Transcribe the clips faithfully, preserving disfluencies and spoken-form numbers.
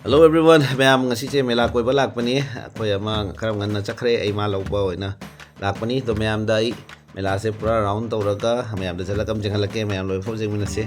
Hello everyone, ꯃꯌꯥꯝ, ꯉꯁꯤꯁꯦ ꯃꯦꯂꯥ ꯀꯣꯏꯕ ꯂꯥꯛꯄꯅꯤ꯫ ꯑꯩꯈꯣꯏ ꯑꯃ ꯈꯔ ꯉꯟꯅ ꯆꯠꯈ꯭ꯔꯦ, ꯑꯩ ꯃꯥ ꯂꯧꯕ ꯑꯣꯏꯅ ꯂꯥꯛꯄꯅꯤ꯫ ꯑꯗꯣ ꯃꯌꯥꯝꯗ ꯑꯩ ꯃꯦꯂꯥꯁꯦ ꯄꯨꯔꯥ ꯔꯥꯎꯟ ꯇꯧꯔꯒ ꯃꯌꯥꯝꯗ ꯆꯠꯂꯒ ꯑꯃ ꯌꯦꯡꯍꯜꯂꯛꯀꯦ, ꯃꯌꯥꯝ ꯂꯣꯏꯐꯥꯎ ꯌꯦꯡꯃꯤꯟꯅꯁꯤ꯫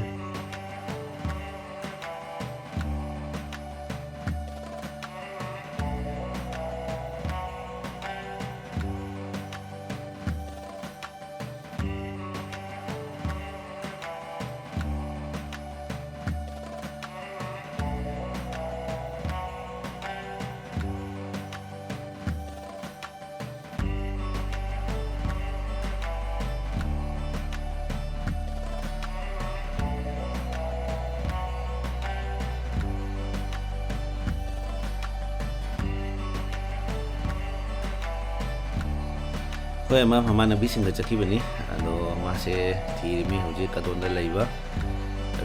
ꯑꯩꯈꯣꯏ ꯑꯃ ꯃꯃꯥꯟꯅꯕꯤꯁꯤꯡꯒ ꯆꯠꯈꯤꯕꯅꯤ꯫ ꯑꯗꯣ ꯃꯥꯁꯦ ꯊꯤꯔꯤꯃꯤ ꯍꯧꯖꯤꯛ ꯀꯗꯣꯝꯗ ꯂꯩꯕ꯫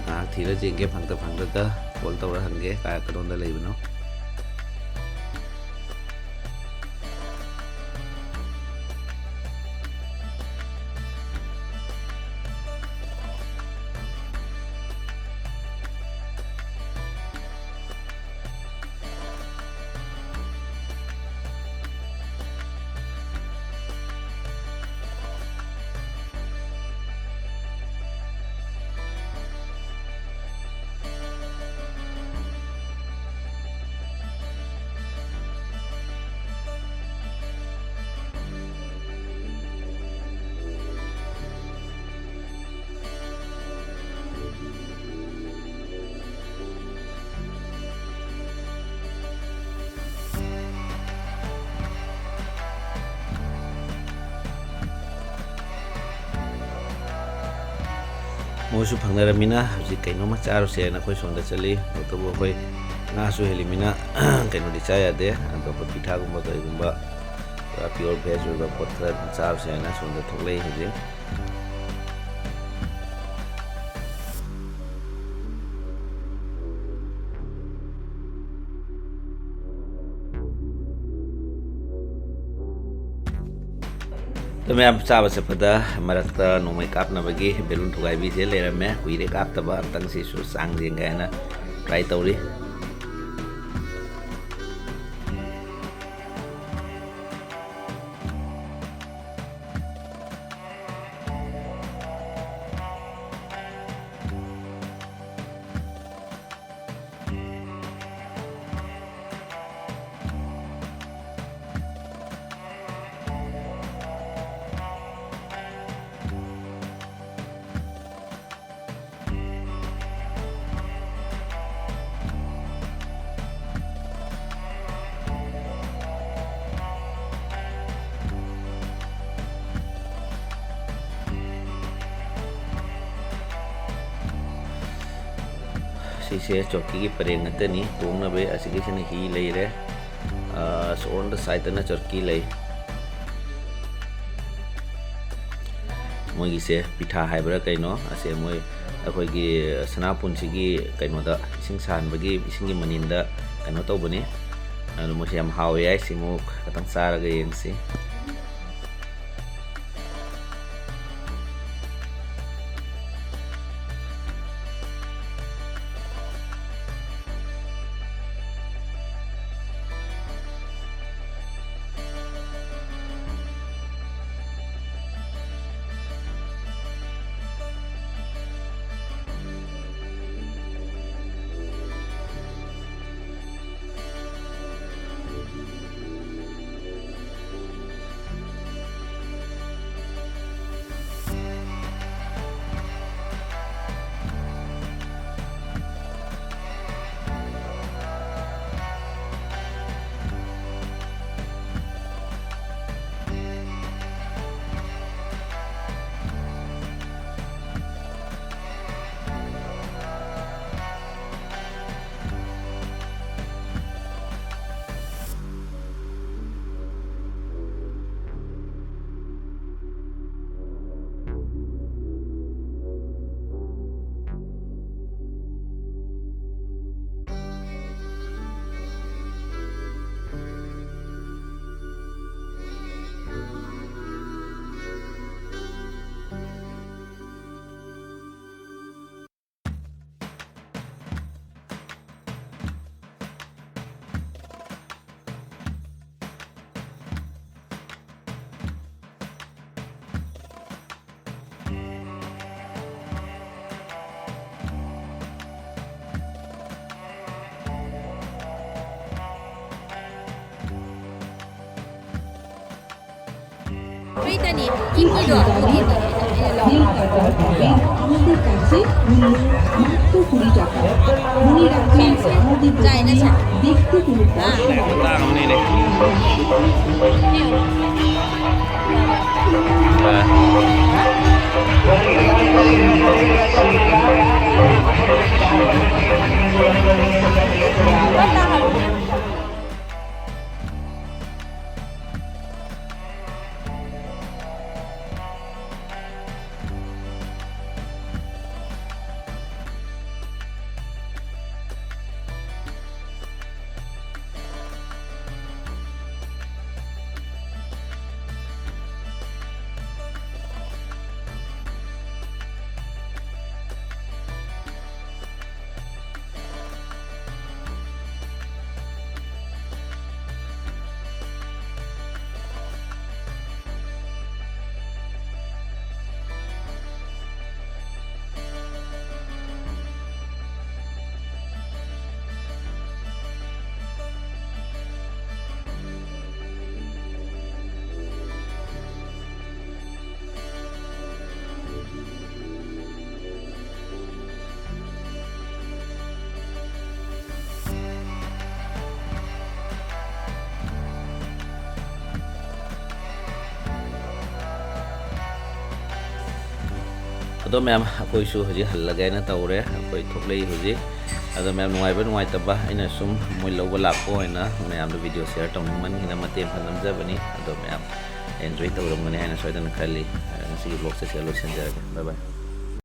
ꯉꯥꯏꯍꯥꯛ ꯊꯤꯔ ꯌꯦꯡꯒꯦ, ꯐꯪꯗ ꯐꯪꯗ꯭ꯔꯒ ꯀꯣꯜ ꯇꯧꯔ ꯍꯪꯒꯦ ꯀꯥꯏ, ꯀꯗꯣꯝꯗ ꯂꯩꯕꯅꯣ꯫ ꯃꯣꯏꯁꯨ ꯐꯪꯅꯔꯝꯃꯤꯅ ꯍꯧꯖꯤꯛ ꯀꯩꯅꯣꯝꯃ ꯆꯥꯔꯨꯁꯦꯅ ꯑꯩꯈꯣꯏ ꯁꯣꯝꯗ ꯆꯠꯂꯤ꯫ ꯇꯧꯕꯇꯕꯨ ꯑꯩꯈꯣꯏ ꯉꯥꯁꯨ ꯍꯦꯜꯂꯤꯃꯤꯅ ꯀꯩꯅꯣꯗꯤ ꯆꯥ ꯌꯥꯗꯦ꯫ ꯑꯗꯣ ꯑꯩꯈꯣꯏ ꯄꯤꯊꯥꯒꯨꯝꯕ ꯀꯩꯒꯨꯝꯕ ꯄꯨꯔꯥ pure veg ꯑꯣꯏꯕ ꯄꯣꯠ ꯈꯔ ꯑꯗꯨꯝ ꯆꯥꯔꯨꯁꯦ ꯍꯥꯏꯅ ꯁꯣꯝꯗ ꯊꯣꯛꯂꯛꯏ ꯍꯧꯖꯤꯛ꯫ ꯑꯗꯣ ꯃꯌꯥꯝ, ꯆꯥꯕ ꯆꯠꯄꯗ ꯃꯔꯛꯇ ꯅꯣꯡꯃꯩ ꯀꯥꯞꯅꯕꯒꯤ balloon ꯊꯨꯒꯥꯏꯕꯤꯁꯦ ꯂꯩꯔꯝꯃꯦ꯫ ꯀꯨꯏꯔꯦ ꯀꯥꯞꯇꯕ, ꯑꯝꯇꯪ ꯁꯤꯁꯨ ꯆꯥꯡ ꯌꯦꯡꯒꯦ ꯍꯥꯏꯅ try ꯇꯧꯔꯤ꯫ ꯁꯤꯁꯦ ꯆꯧꯀꯤꯒꯤ ꯄꯔꯦꯡ ꯉꯥꯛꯇꯅꯤ ꯇꯣꯡꯅꯕ꯫ ꯑꯁꯤꯒꯤꯁꯤꯅ ꯍꯤ ꯂꯩꯔꯦ꯫ ꯑ, ꯑꯁꯣꯝꯗ ꯁꯥꯏꯠꯇꯅ ꯆꯧꯀꯤ ꯂꯩ꯫ ꯃꯣꯏꯒꯤꯁꯦ ꯄꯤꯊꯥ ꯍꯥꯏꯕ꯭ꯔꯥ ꯀꯩꯅꯣ, ꯑꯁꯦ ꯃꯣꯏ ꯑꯩꯈꯣꯏꯒꯤ ꯁꯅꯥꯄꯨꯟꯁꯤꯒꯤ ꯀꯩꯅꯣꯗ, ꯏꯁꯤꯡ ꯁꯥꯍꯟꯕꯒꯤ ꯏꯁꯤꯡꯒꯤ ꯃꯅꯤꯟꯗ ꯀꯩꯅꯣ ꯇꯧꯕꯅꯤ꯫ ꯑꯗꯣ ꯃꯣꯏꯁꯦ ꯌꯥꯝ ꯍꯥꯎꯋꯦ ꯍꯥꯏ꯫ ꯁꯤꯃꯨꯛ ꯈꯇꯪ ꯆꯥꯔꯒ ꯌꯦꯡꯁꯤ꯫ ꯐ꯭ꯔꯤꯗꯅꯤ, ꯏꯪꯉꯤꯗꯣ, ꯑꯗꯨꯒꯤꯅꯤ ꯑꯩꯅ ꯂꯧꯕ꯫ রেল কাটার টিকিট আমাদের কাছে মূল্য মাত্র কুড়ি টাকা। মনে রাখবেন, আমাদের দোকানে দেখতে কোনো পয়সা লাগে না। ꯈꯨꯇꯥꯡ ꯑꯃꯅꯤꯅꯦ꯫ ꯑꯥ꯫ ꯑꯗꯣ ꯃꯌꯥꯝ, ꯑꯩꯈꯣꯏꯁꯨ ꯍꯧꯖꯤꯛ ꯍꯜꯂꯒꯦꯅ ꯇꯧꯔꯦ, ꯑꯩꯈꯣꯏ ꯊꯣꯛꯂꯛꯏ ꯍꯧꯖꯤꯛ꯫ ꯑꯗꯣ ꯃꯌꯥꯝ, ꯅꯨꯡꯉꯥꯏꯕ ꯅꯨꯡꯉꯥꯏꯇꯕ, ꯑꯩꯅ ꯁꯨꯝ ꯃꯣꯏ ꯂꯧꯕ ꯂꯥꯛꯄ ꯑꯣꯏꯅ ꯃꯌꯥꯝꯗ video share ꯇꯧꯅꯤꯡꯃꯟꯒꯤꯅ ꯃꯇꯦꯛ ꯑꯃ ꯅꯝꯖꯕꯅꯤ꯫ ꯑꯗꯣ ꯃꯌꯥꯝ enjoy ꯇꯧꯔꯝꯒꯅꯤ ꯍꯥꯏꯅ ꯁꯣꯏꯗꯅ ꯈꯜꯂꯤ꯫ ꯉꯁꯤꯒꯤ vlogꯁꯦ ꯁꯤꯗ ꯂꯣꯏꯁꯤꯟꯖꯔꯒꯦ꯫ Bye bye꯫